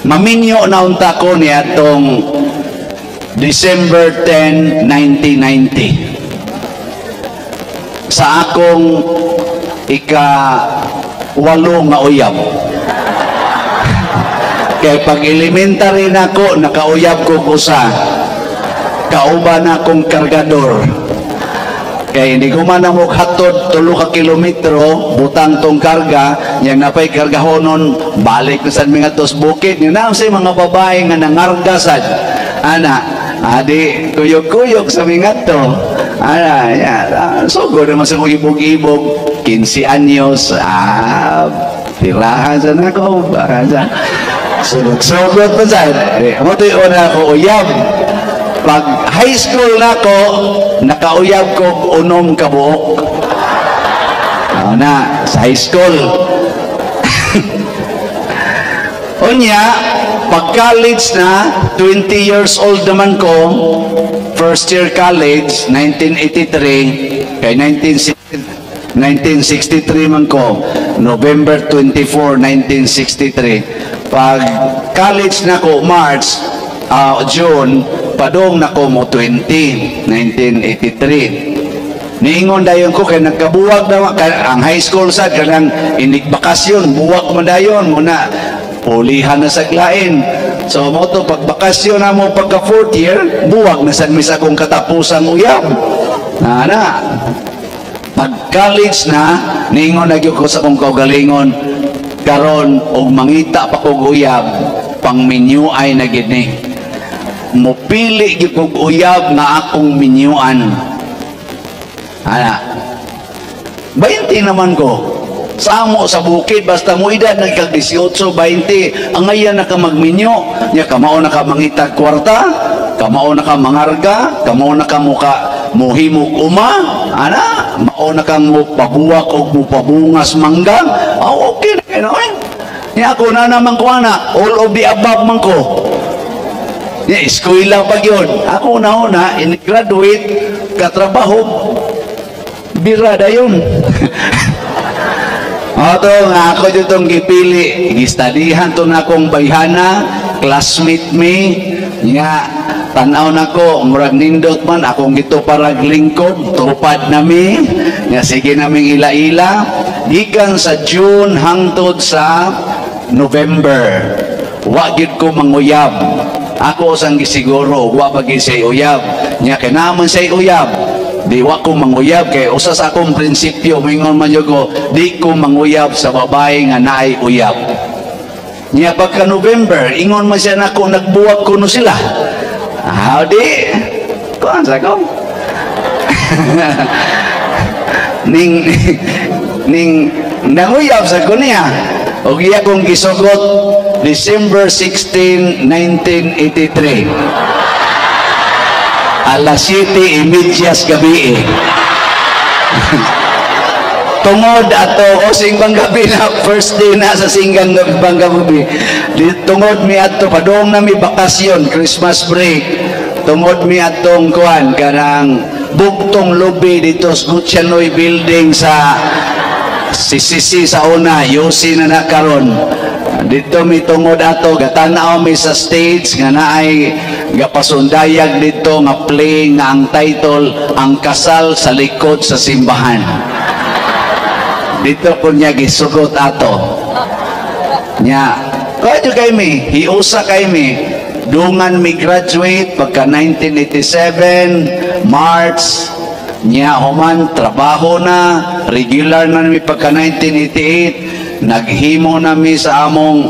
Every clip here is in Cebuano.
Maminyo na unta ko niadtong December 10, 1990. Sa akong ika-8 nga uyab. Kay pag elementary nako, nakauyab ko usa. Kauban akong kargador. Kay hindi ko man mo hatod 3 ka kilometro, butang tong karga, yang napay kargahonon, balik na sad mga tos bukid. Yung na sa mga babae nga nangarga sad. Ana, adi kuyog-kuyog sa mga to. Ana, ya, sugod naman sa kong ibog-ibog, 15 anyos, tirahan sa nako, sa sugod-sugod pa sad. Eh, mo to una ko uyab. Pag high school na ko, nakauyab ko 6 ka buok. Na, sa high school. Unya, pag college na, 20 years old naman ko, first year college, 1983, kay 1963 man ko, November 24, 1963. Pag college na ko, March, June, padong na ko mo 20, 1983. Niingon dayon ko kay nagkabuwag na kay, ang high school sad kanang inig bakasyon, buwag man dayon muna pulihan na sa lain. So mo to pag bakasyon na mo pagka fourth year, buwag na sad mi sa akong katapusang uyab. Na na. Pag college na, niingon na gyud ko sa akong kaugalingon, karon og mangita pa kog uyab, pangminyo ay na gid ni. Mupili gyud kog uyab nga akong minyuan. Ana. 20 naman ko. Sa amo sa bukid basta mo edad nagkag 18, 20, ang ngayon na ka magminyo, nya kamao na ka mangitag kwarta, kamao na ka mangarga, kamao na ka muka muhimog uma, ana, mao na kang mupabuwak og mupabungas mangga. Ah, okay na kayo, eh. Nya ako na naman ko ana, all of the above man ko. Nya eskwela pa gyud. Ako na una, in-graduate, katrabaho, bira dayon. Ato nga ako ditong gipili, gistadihan to na akong bayhana, classmate me, nga tanaw nako murag nindot man akong gito parag lingkod, tupad nami, nga sige naming ila-ila, gikan sa June hangtod sa November. Wa gyud ko manguyab. Ako sang gisiguro, wa pa gyud siya uyab. Nya kay naman siya uyab. Di wa ko manguyab kay usa sa akong prinsipyo mingon man jud ko, di ko manguyab sa babae nga naay uyab. Nya pagka November, ingon man siya nako nagbuwag kuno sila. Ah, di kuan sa ko. Ning ning nanguyab sa ko niya. Og iya kong gisugot December 16, 1983. Alas 7:30 gabi eh. Tungod ato o simbang gabi na first day na sa singgang bang gabi. Tungod mi ato padung na mi bakasyon, Christmas break. Tungod mi atong kuan kanang bugtong lobby dito sa Gutsianoy building sa CCC sa una, Yosi na na karon. Dito mi tungod ato gatanaw mi sa stage nga naay gapasundayag dito nga play nga ang title Ang Kasal sa Likod sa Simbahan. Dito ko niya gisugot ato. Nya, kaya kay mi, hiusa kay mi. Dungan mi graduate pagka 1987 March, nya human trabaho na, regular na mi pagka 1988, naghimo na mi sa among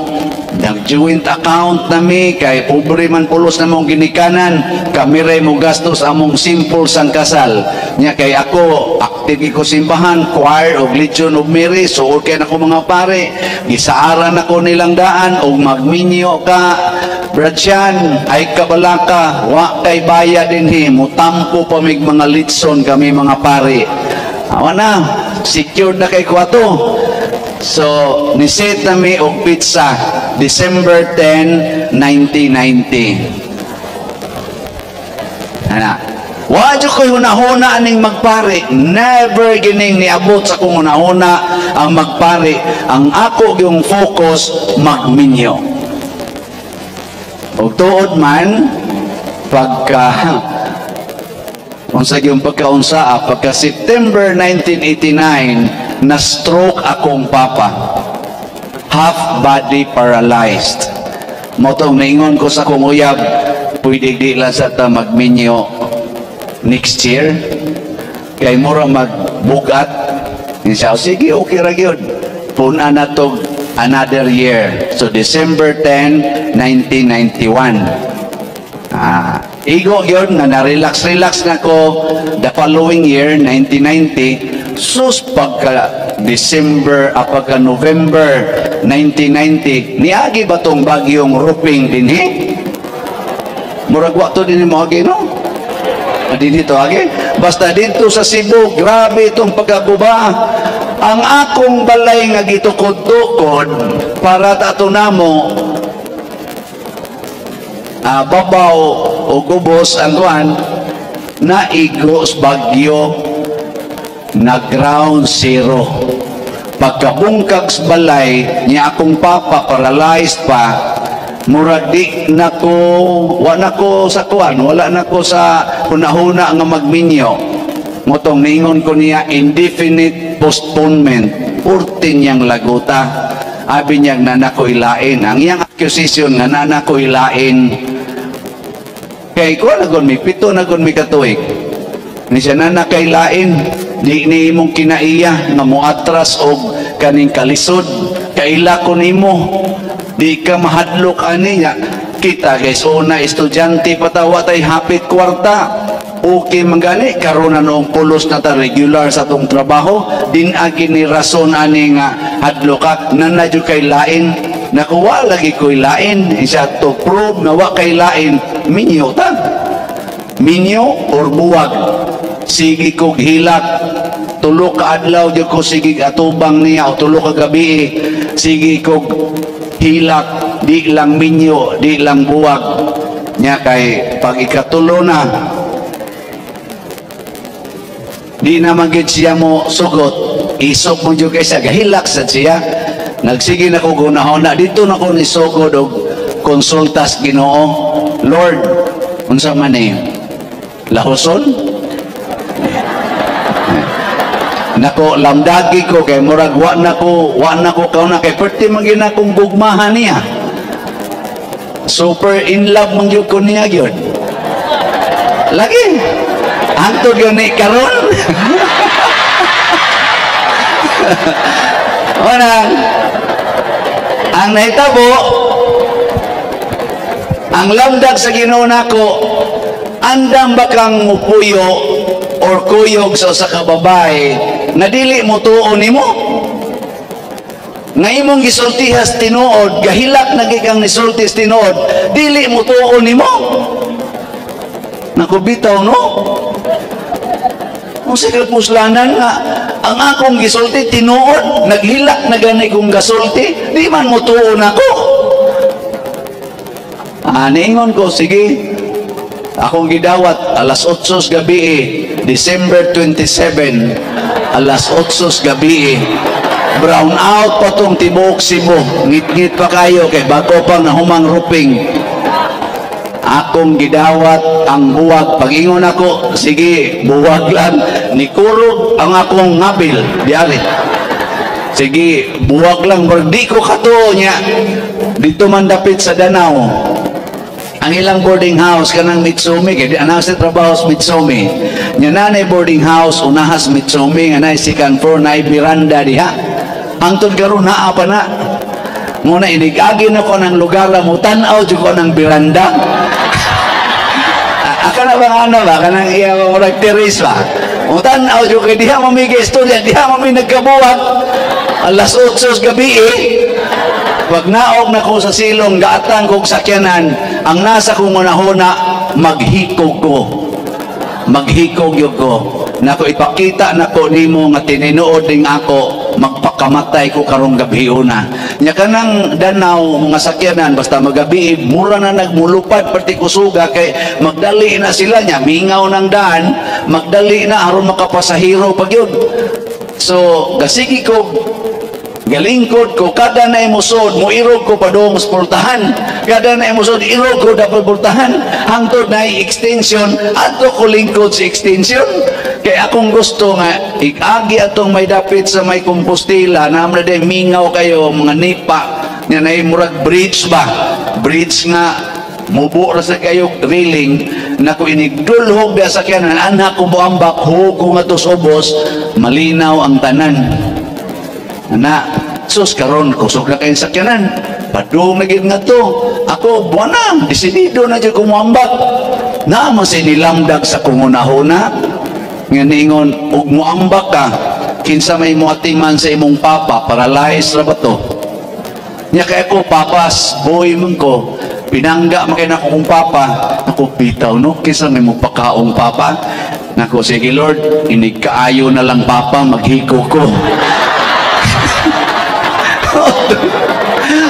nag-joint account na mi kay pobre man pulos na mong ginikanan, kami ray mo gastos among simple sang kasal. Nya kay ako active ko simbahan, choir og Legion of Mary, suod kay nako mga pare, gisaaran nako nilang daan og magminyo ka Bradyan, ay kabalaka, wa kay bayad dinhi, mutampo pa mig mga litson kami mga pare. Awa na, secured na kay kwato. So, niset na mi og pizza, December 10, 1990. Ana. Wa jud ko'y hunahuna aning magpare. Never gining niabot sa akong hunahuna ang magpare. Ang ako yung focus, magminyo. Og tuod man, pagka unsa gyud pagkaunsa, pagka September 1989, na stroke akong papa, half body paralyzed. Mao tong naingon ko sa akong uyab, "Pwede di lang sa ta magminyo next year kay mura magbugat?" Siya, "Sige, okay ra gyud." Puna na to another year, so December 10, 1991. Igo yun nga na-relax relax na ko the following year, 1990. Sus, pagka December, pagka November 1990, niagi ba tong bagyong Ruping dinhi? Murag wa to din mo agi, no? Dinhi to agi. Basta dito sa Cebu, grabe itong pagkaguba. Ang akong balay nga gitukod-tukod para tato namo, babaw o gubos ang kuan, naigo sa bagyo na ground zero. Pagkabungkag sa balay niya, akong papa paralyzed pa. Murag di na ko, wa na ko sa kuan, wala na ko sa hunahuna nga magminyo. Mao tong niingon ko niya, indefinite postponement. Purti niyang laguta. Abi niya na nako ilain. Ang iyang accusation nga na nako ilain. Kay ko na mi, 7 na mi katuig. Ni siya na nakailain. Di ni imong kinaiya nga moatras og kaning kalisod. Kaila ko nimo. Di ka mahadlok ani niya. Kita guys, una estudyante pa ta, wa tay hapit kwarta. Okay man gani karon na noong pulos na ta regular sa atong trabaho, din agi ni rason ani nga hadlok ka na na jud kay lain. Nakuha lagi ko'y lain. Isa to prove nga wa kay lain, minyo ta. Minyo or buwag. Sige kog hilak. 3 ka adlaw jud ko sige atubang niya o 3 ka gabi. Sige kog hilak, di lang minyo, di lang buwag. Nya kay pag ikatulo na, di na man gid siya mo sugot. Isog mo jud kay siya, gahilak sad siya. Nagsige na ko gunahon na dito na ko nisugod og konsultas Ginoo. "Lord, unsa man ni? Lahuson? Nako, lamdagi ko kay murag wa na ko kauna kay perti man gyud akong gugmahan niya. Super in love man gyud ko niya gyud. Lagi. Hangtod gyud ni karon." Unang ang nahitabo, ang lamdag sa Ginoo nako, andam ba kang mupuyo or kuyog sa usa ka babae na dili mo tuo nimo? Nga imong gisultihas tinuod, gahilak na kang nisultis tinuod, dili mo tuo nimo? Naku, bitaw, no? Kung sa kapuslanan nga, ang akong gisulti tinuod, naghilak na gani kong gasulti, di man mo tuo nako. Niingon ko, sige, akong gidawat, alas 8 sa gabi, December 27, alas 8 sa gabi, brown out pa tong tibuok Cebu, ngit-ngit pa kayo, kay bago pang nahumang Ruping. Akong gidawat ang buwag. Pag-ingon ako, sige, buwag lang. Nikurog ang akong ngabil. Diari. Sige, buwag lang. Pero di ko katuo niya. Dito man dapit sa Danao. Ang ilang boarding house, kanang Mitsumi, kaya di anang sa trabaho sa Mitsumi. Nya nanay boarding house, unahas Mitsumi, nga nay second floor, nay biranda diha. Hangtod karon naa pa na. Muna inigagi na ko ng lugar, mo tan-aw jud ko ng biranda. Aka na bang ano ba? Kanang iya murag terrace ba? Mo tan-aw jud kay diha mo mi istorya, diha mo mi nagkabuwag. Alas 8 sa gabi eh. Pag naog na ko sa silong, gaatang kog sakyanan, ang nasa kong unahuna, maghikog ko. Maghikog yun ko. Nako, ipakita nako nimo nga tinuod ning ako, magpakamatay ko karong gabi una. Nya kanang Danaw mga sakyanan basta magabi mura na nagmulupad perti kusuga kay magdali na sila nya mingaw ng daan, magdali na aron makapasahero pag yun. So gasigi ko Galingkod ko, kada na imusod, muirog ko padung sa pultahan. Kada na imusod, irog ko dapat pultahan. Hangtod na extension, ato ko lingkod sa extension. Kaya akong gusto nga, ikagi atong may dapit sa may Compostela, na na day mingaw kayo, mga nipa, nga na murag bridge ba? Bridge nga, mubo ra sa kayo railing, na ko inigdulhog biya sa sakyanan, anak ko muambak, hug ko nga to ubos, malinaw ang tanan. Na, sus karon kusog na kayong sakyanan. Padung na gid nga to. Ako buwana, desidido na jud ko muambak. Naa man say nilamdag sa kungunahuna nga niingon og muambak ka, kinsa may muatiman sa imong papa, paralyzed ra ba to? Nya kay ako papas boy man ko, pinangga man kay nako kong papa. Ako bitaw no, kinsa may mupakaong papa? Nako sige Lord, inig kaayo na lang papa, maghiko ko.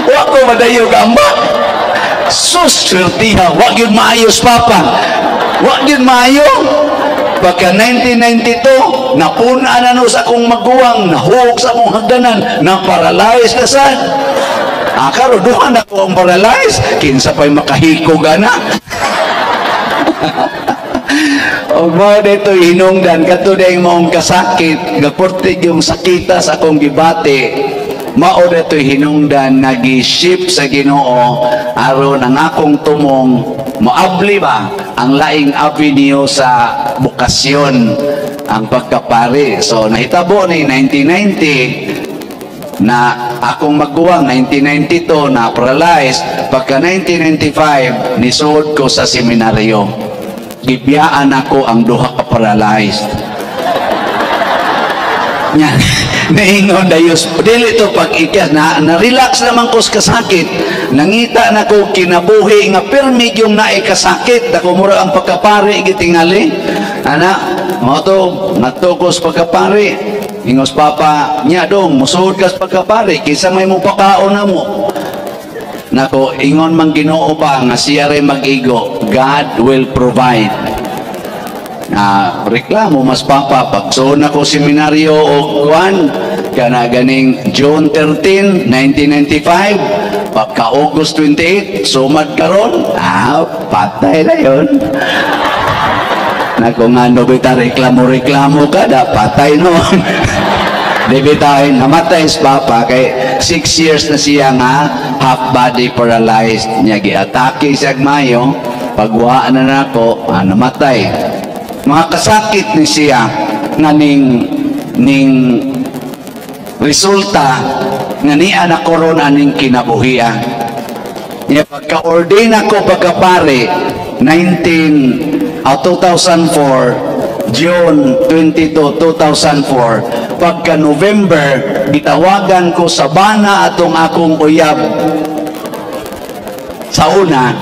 Wa ko madayo gamba. Sus, swertiha, wa gyud maayos papa. Wa gyud maayo. Pagka 1992, napuna na no sa akong maguwang, nahuog sa akong hagdanan, na-paralyze na sad. Ah, karon duha na ko ang paralyze, kinsa pa'y makahiko gana. Og mao dito hinungdan kadto dayong maong kasakit, gaportig yung sakita sa akong gibati. Mao dito'y hinungdan nagi-ship sa Ginoo aron ang akong tumong moabli ba ang laing avenue sa bokasyon, ang pagkapari. So nahitabo ni 1990 na akong maguwang 1992 na paralyzed, pagka 1995 nisuod ko sa seminaryo. Gibiyaan ako ang duha ka paralyzed. Nya, naingon dayos, dili to pag-ikyas, na relax naman ko sa kasakit. Nangita na ko kinabuhi nga pirmi yung naay kasakit. Ako mura ang pagkapari gitingali. Ana, mo to ngadto ko sa pagkapari. Ingos papa, nya dong, musuod ka sa pagkapari, kinsa may mupakaon na mo. Nako, ingon man Ginoo ba nga siya ray mag-igo, God will provide. Na reklamo mas papa pagsuod nako seminaryo og kuan kana ganing June 13, 1995, pagka August 28 sumad karon, patay na yon. Nako ngano bita reklamo-reklamo ka da patay no. Di bitahin namatay si papa kay 6 years na siya nga half body paralyzed niya, giatake siya mayo pagwa na nako, namatay. Mga kasakit ni siya nga ning resulta nga niya na corona ning kinabuhian. Niya pagka-ordain ako pagkapare 2004, June 22, 2004, pagka November gitawagan ko sa bana atong akong uyab sa una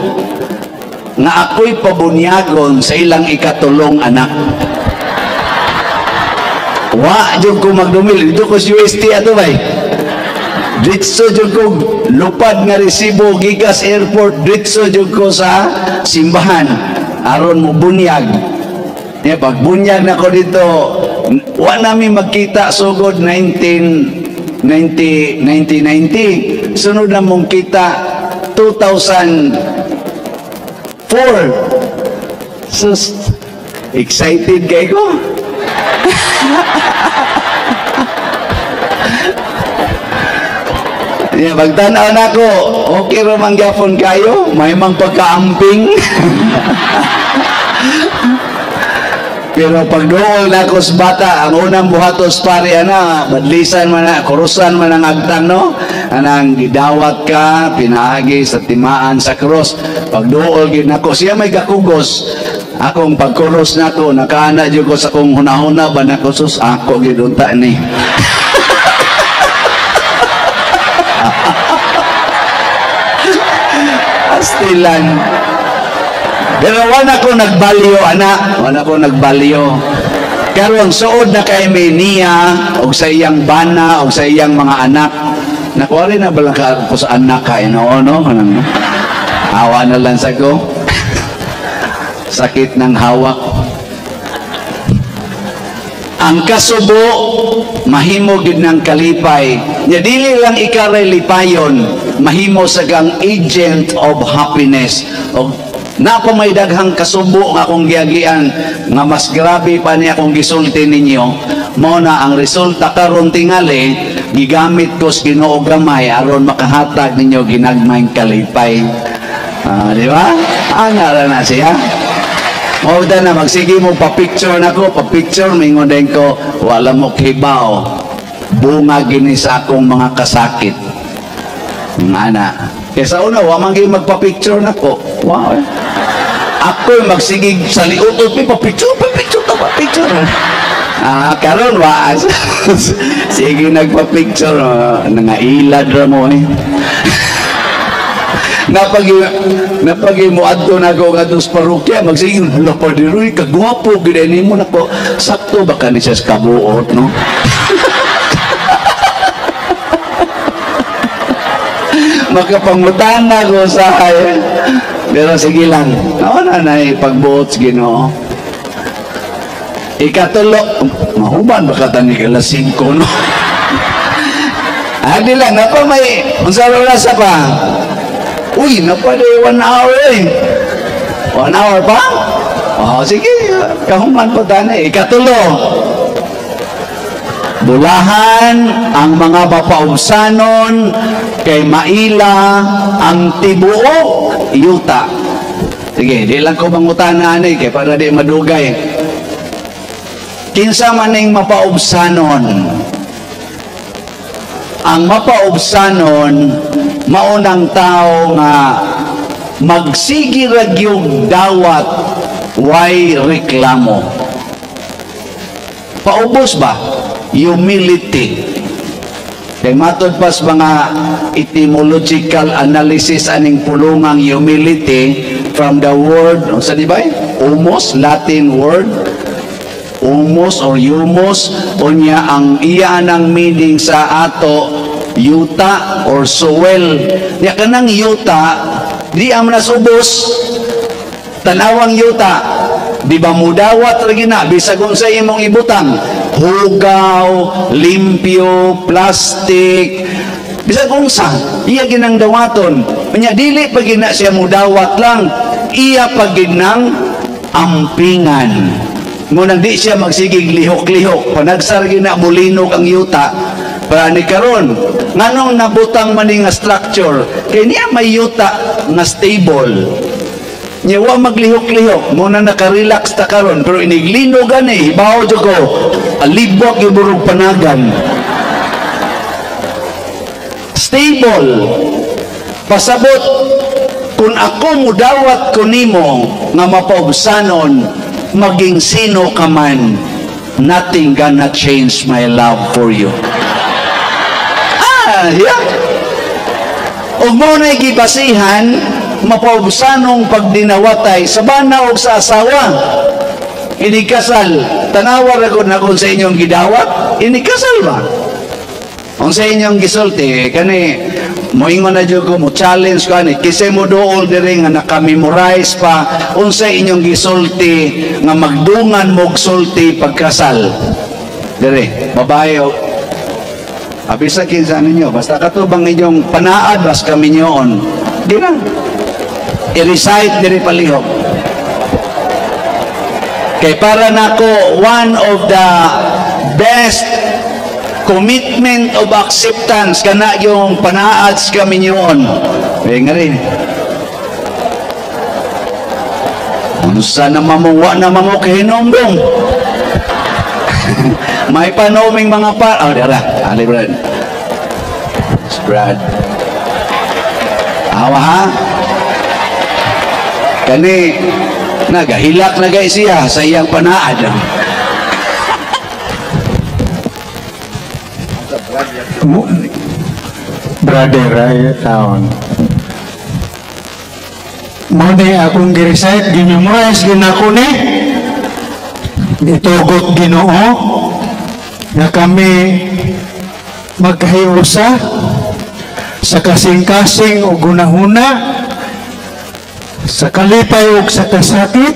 nga ako'y pabunyagon sa ilang ikatulong anak. Wa jud ko magdumil dito ko sa UST ato bay. Ditso jud ko lupad nga resibo gikas airport, ditso jud ko sa simbahan aron mo bunyag. Nya pag bunyag na ko dito, wa nami magkita sugod 1990. Sunod na mong kita 2004. Sus, excited kay ko. Ya, pagtanaw na ako, okay ra man gyapon kayo, may mang pagkaamping. Pero pag dool na ako sa bata, ang unang buhatos pare ana, badlisan man na, kurusan man ang agtang no, anang gidawat ka, pinaagi sa timaan sa krus. Pag dool gid nako, siya may gakugos. Akong pagkuros nako, nakaana jud ko sa akong hunahuna ba nako, sus ako gid unta ni. Astilan. Pero wala ko nagbalyo, anak. Wala ko nagbalyo. Karon suod na kay may niya og sa iyang bana og sa iyang mga anak. Nakuha rin na balang ka ko sa anak ka, no, no? Awa na lang sa ko. Sakit ng hawak. Ang kasubo Mahimo gid ng kalipay. Nya dili lang ikaray lipayon, mahimo sa kang agent of happiness. Og napa may daghang kasubo nga akong giagian nga mas grabe pa niya akong gisulti ninyo. Mao na ang resulta karon, tingali gigamit ko sa Ginoo gamay aron makahatag ninyo ginagmayng kalipay. Ah, di ba? Ana ra na siya. Mao na magsige mo pa-picture nako, pa-picture, mingon din ko, wala mo kibaw. Bunga gini sa akong mga kasakit. Ana. Kaya sa una, wa man gyud magpa-picture nako. Wow. Eh. Ako magsigig sa liutot, pa-picture, pa-picture ta, pa-picture. Ah, karon wa. Sige nagpa-picture, nangailad ra mo eh. Napagi mo adto na ako ngadto sa parokya, magsige, "Hala, Padre Roy, kagwapo gid nimo nako." Sakto ba ka ni siya sa kabuot, no? Makapangutana ko sa, pero sige lang, na na pagbuot sa Ginoo. Ikatulo, mahuman baka tani alas 5, no? Ah, di lang napa may unsa ra sa pa. Uy, napa di 1 hour eh. 1 hour pa? Oh, sige, kahuman pa tani. Ikatulo, bulahan ang mga mapaubsanon kay maila ang tibuok yuta. Sige, di lang ko mangutana ani kay para di madugay. Kinsa man ning mapaubsanon? Ang mapaubsanon maunang tao nga magsige ra gyud dawat, way reklamo. Paubos ba? Humility. Kay matod pas mga etymological analysis aning pulungang humility, from the word, unsa di ba? Humus, Latin word humus or humus. Unya ang iya nang meaning sa ato, yuta or soil. Nya kanang yuta di am nasubos. Tanawang yuta, di ba mudawat ra gina bisag unsa imong ibutang, hugaw, limpyo, plastic, bisag unsa iya ginang dawaton. Unya dili pa gina siya mudawat lang, iya pa ginang ampingan. Ngunang di siya magsigig lihok-lihok, panagsar gina mulinog ang yuta. Para ni karon, nganong nabutang man nga structure? Kay niya may yuta nga stable. Nya wa maglihok-lihok, mo na naka-relax ta karon, pero iniglino gani, hibaw jud ko, alibok yung burog panagan. Stable. Pasabot, kung ako mudawat ko nimo nga mapaubsanon, maging sino ka man, nothing gonna change my love for you. Ah, yeah. Ug mo na gibasihan, mapaubsanong pagdinawatay sa bana og sa asawa. Inikasal, tanawa ra ko na kung sa inyong gidawat, inikasal ba? Kung sa inyong gisulti, kani, moingon na jud ko, mo challenge ko ani, kisay mo dool diri nga naka-memorize pa, unsa inyong gisulti nga magdungan mo sulti pagkasal. Diri, babae o abisa kinsa ninyo, basta kato bang inyong panaad, bas kami nyoon. Di na. I-recite diri palihog. Kay para nako, one of the best commitment of acceptance kana yung panaad sa kaminyoon. Eh nga rin. Unsa na mamuwa na mamo kahinomdom. May panoming mga pa... Oh, dara. Ali, Brad. Brad. Awa ha? Kani, nagahilak na gay siya sa iyang panaad. Brother, ay taon. Mo ni akong gi-recite, gi-memorize ginako ni. Itugot Ginoo na kami magkahiusa sa kasing-kasing o gunahuna, sa kalipay o sa kasakit,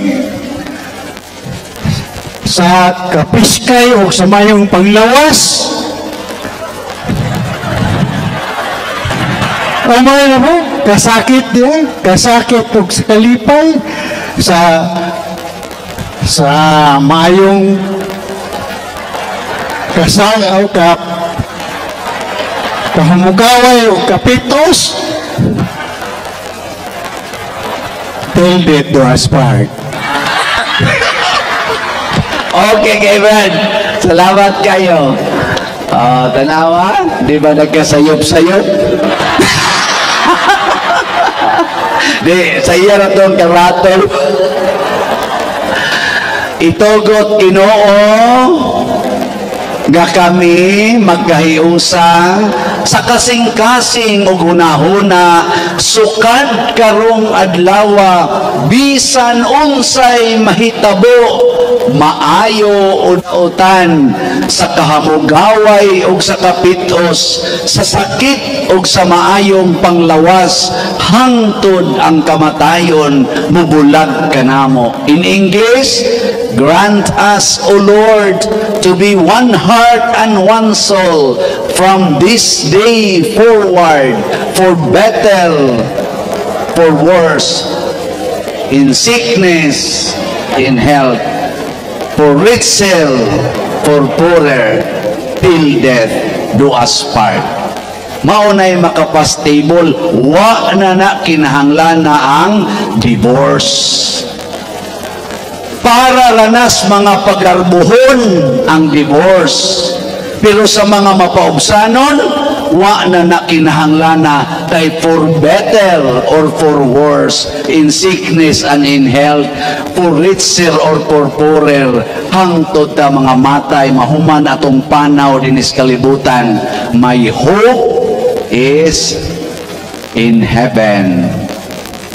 sa kapiskay o sa mayong panglawas, Umay na ba? Kasakit diay, kasakit ug sa kalipay sa maayong kasal o kahamugaway o kapitos till death do us part. Okay, Kevin. Salamat kayo. Tanawa, di ba nagkasayop-sayop? Di, saya na itong karato. Itugot Ginoo nga kami magkahiusa sa kasing-kasing ug hunahuna sukad karong adlawa, bisan unsay mahitabo, maayo o dautan, sa kahamugaway ug sa kapitos, sa sakit ug sa maayong panglawas, hangtod ang kamatayon mubulag kanamo. In English, grant us, O Lord, to be one heart and one soul from this day forward, for better, for worse, in sickness, in health, for richer, for poorer, till death do us part. Maunay makapastable, wa na na kinahanglan na ang divorce. Para ranas mga pagarbuhon ang divorce. Pero sa mga mapaubsanon, wa na na kinahanglan na kay for better or for worse, in sickness and in health, for richer or for poorer, hangtod ta mga matay, mahuman atong panaw dinis kalibutan. My hope is in heaven.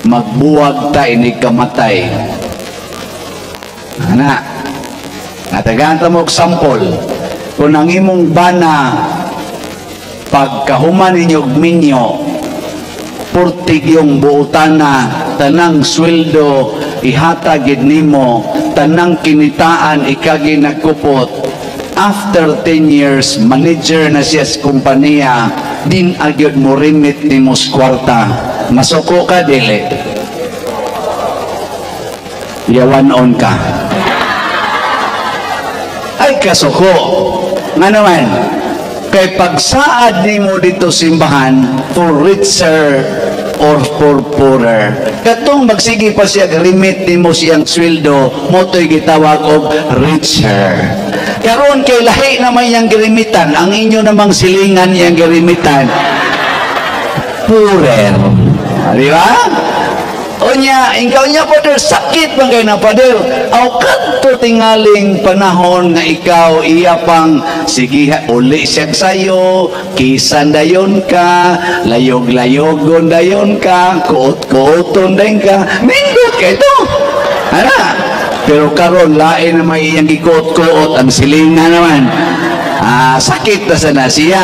Magbuwag ta inig kamatay. Ana, natagaan ta mo og sample. Kung ang imong bana pagkahuman ninyo og minyo, purtig yung buotana, tanang sweldo ihatag gid nimo, tanang kinitaan ikagi nagkupot. After 10 years, manager na siya sa kompanya, din agyod mo remit nimo sa kwarta. Masuko ka, dili? Yawan on ka. Ay, kasuko. Nga naman, kay pagsaad nimo dito simbahan, for richer or for poorer. Katong magsige pa siya remit nimo siyang sweldo, motoy gitawag og richer. Karon kay lahi naman iyang girimitan, ang inyo namang silingan iyang girimitan. Poorer. Di ba? Unya, ikaw niya, Father, sakit man kay na, Father. Aw kadto tingaling panahon nga ikaw iya pang sige uli siya sayo, kisan dayon ka, layog-layogon dayon ka, kuot-kuoton dayon ka, nindot kay to. Ana, pero karon lain na may iyang gikuot-kuot ang silingan naman. Sakit na sana siya,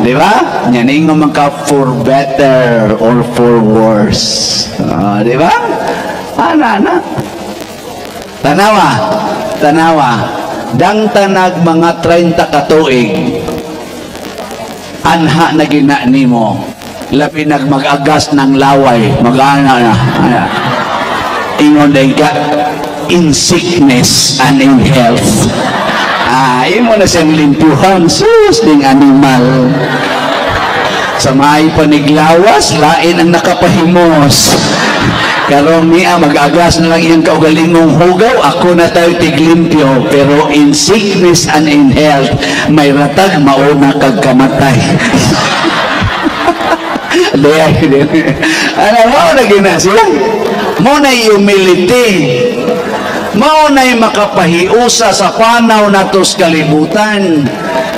di ba? Nya ningon man ka for better or for worse. Di ba? Ana na. Tanawa, tanawa. Dang tanag mga 30 ka tuig. Anha na gina nimo. Labi nag mag-agas ng laway, mag-ana na. Ana. Ingon din ka in sickness and in health. Imo na siyang limpuhan, sus, ding animal. Sa may paniglawas, lain ang nakapahimos. Karon niya, mag-agas na lang iyang kaugalingong hugaw, ako na tayo tiglimpyo. Pero in sickness and in health, may ratag, mauna kag kamatay. Ano, mao na gina sila. Mao na humility. Mao na'y makapahiusa sa panaw natos kalibutan.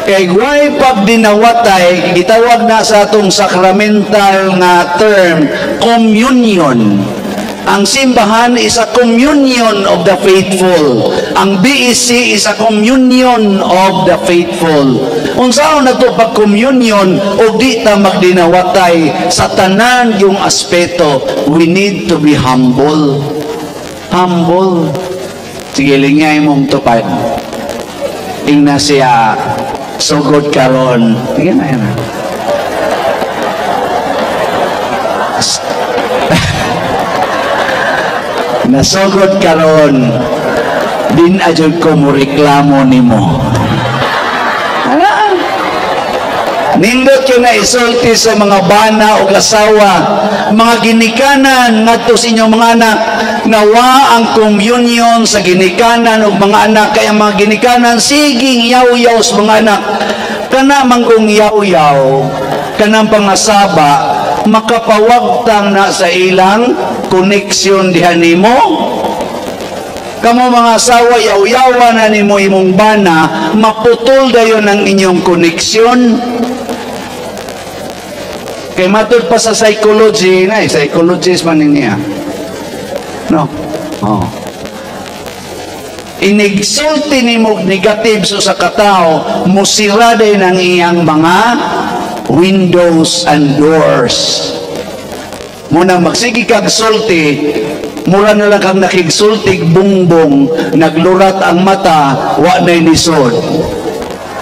Kay way pagdinawatay, gitawag na sa atong sacramental nga term, communion. Ang simbahan is a communion of the faithful. Ang BEC is a communion of the faithful. Unsaon na to pag communion o di ta magdinawatay sa tanan yung aspeto, we need to be humble. Humble. Sige, lingay mong tupad. Ingna siya, sugod karon. Sige na, yan. Nasugod karon, di na jud ko mo reklamo nimo. Ana. Nindot yun na isulti sa mga bana o asawa, mga ginikanan ngadto sa inyong mga anak, nawa ang communion sa ginikanan o mga anak, kaya mga ginikanan siging yaw-yaw sa mga anak. Kana manggong yaw-yaw, kanang pangasaba, makapawagtang na sa ilang koneksyon diha nimo. Kamo mga asawa, yaw-yawa na nimo imong bana, maputol dayon ang inyong koneksyon. Kay matud pa sa psychology, na psychologist man niya. No? Oh. Inigsulti nimo negative sa katao, musira din ang iyang mga windows and doors. Muna magsige kag sulti, mura na lang kang nakigsultig bungbong, naglurat ang mata, wa na'y lisod.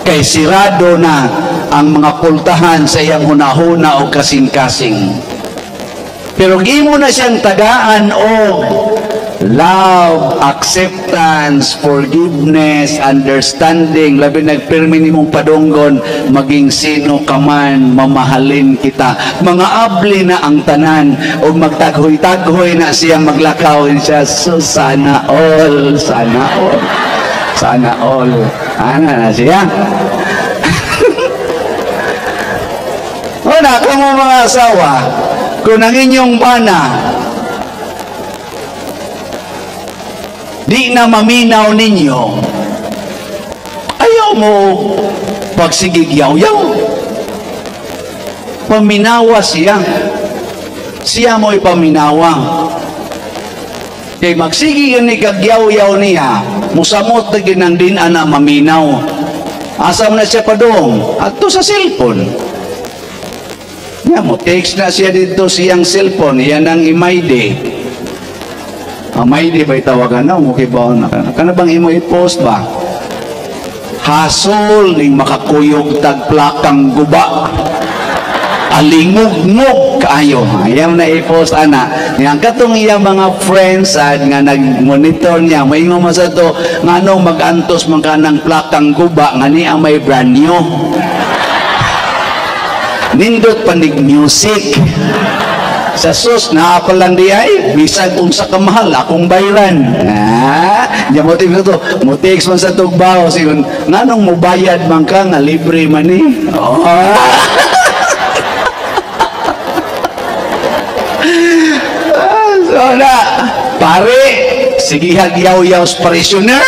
Kay sirado na ang mga pultahan sa iyang hunahuna o kasing-kasing. Pero gimo na siyang tagaan og love, acceptance, forgiveness, understanding, labi nagpirmi nimong padunggon, maging sino ka man, mamahalin kita. Mga abli na ang tanan, o magtaghoy-taghoy na siya maglakaw siya, so sana all, sana all, sana all. Ana na siya. Una, kamo mga asawa, kung ang inyong bana, di na maminaw ninyo, ayaw mo pagsigig yaw-yaw. Paminawa siya. Siya mo'y paminawa. Kay magsige ni kagyaw-yaw niya, musamot na ginang din ana maminaw. Asam na siya padong? Adto sa cellphone. Ya, mo text na siya dito siyang cellphone, yan ang imaydi. Amaydi ba'y tawagan na? Mo kibaw na. Kana bang imo i-post ba? Hasol ning makakuyog tag plakang guba. Alingugngog kaayo. Ayaw na i-post ana. Yang katong iya mga friends ad nga nag-monitor niya, maingon man sa to nganong mag-antos man ka ng plakang guba nga niya may brand new. Nindot panig music. Sa sus naa pa lang di ay bisag unsa ka mahal akong bayran. Ah, diya mo text to, mo text man sa tugbaw sigon nganong mobayad man ka nga libre man ni. Oh. So na, pare, sige hagyaw-yaw sa parishioner.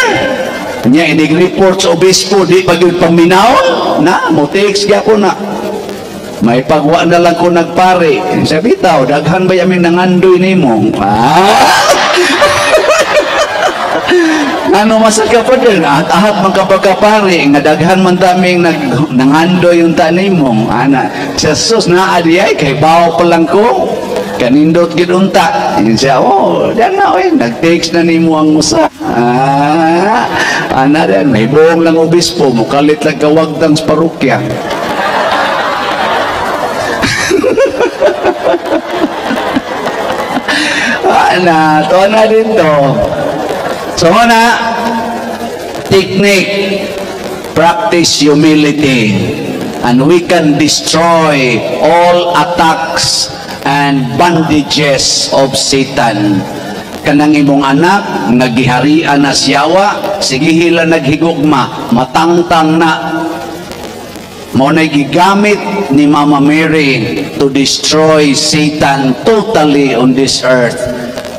Nya inig-report sa obispo, di pa gyud paminaw na, mo text gyapon na. May pagwa na lang ko nagpare. Sabi bitaw, daghan ba yaming nangandoy nimo? Ah! Ano masaka pa din? Ahat-ahat man kapagkapare, nga daghan man daming nangandoy yung tanimo. Ana, sa sus naa di ay, kay bawo pa lang ko. Kanindot gid unta. Yun siya, oh, diyan na, oy, nag-text na nimo ang usa. Ah, ana din, may buong lang obispo, mukalit lang kawagdang sa parokya. Ana, to na din to. So na, technique, practice humility, and we can destroy all attacks and bandages of Satan. Kanang imong anak, nagiharian na siyawa, sige hila naghigugma, matangtang na. Mao na gigamit ni Mama Mary to destroy Satan totally on this earth,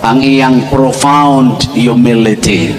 ang iyang profound humility.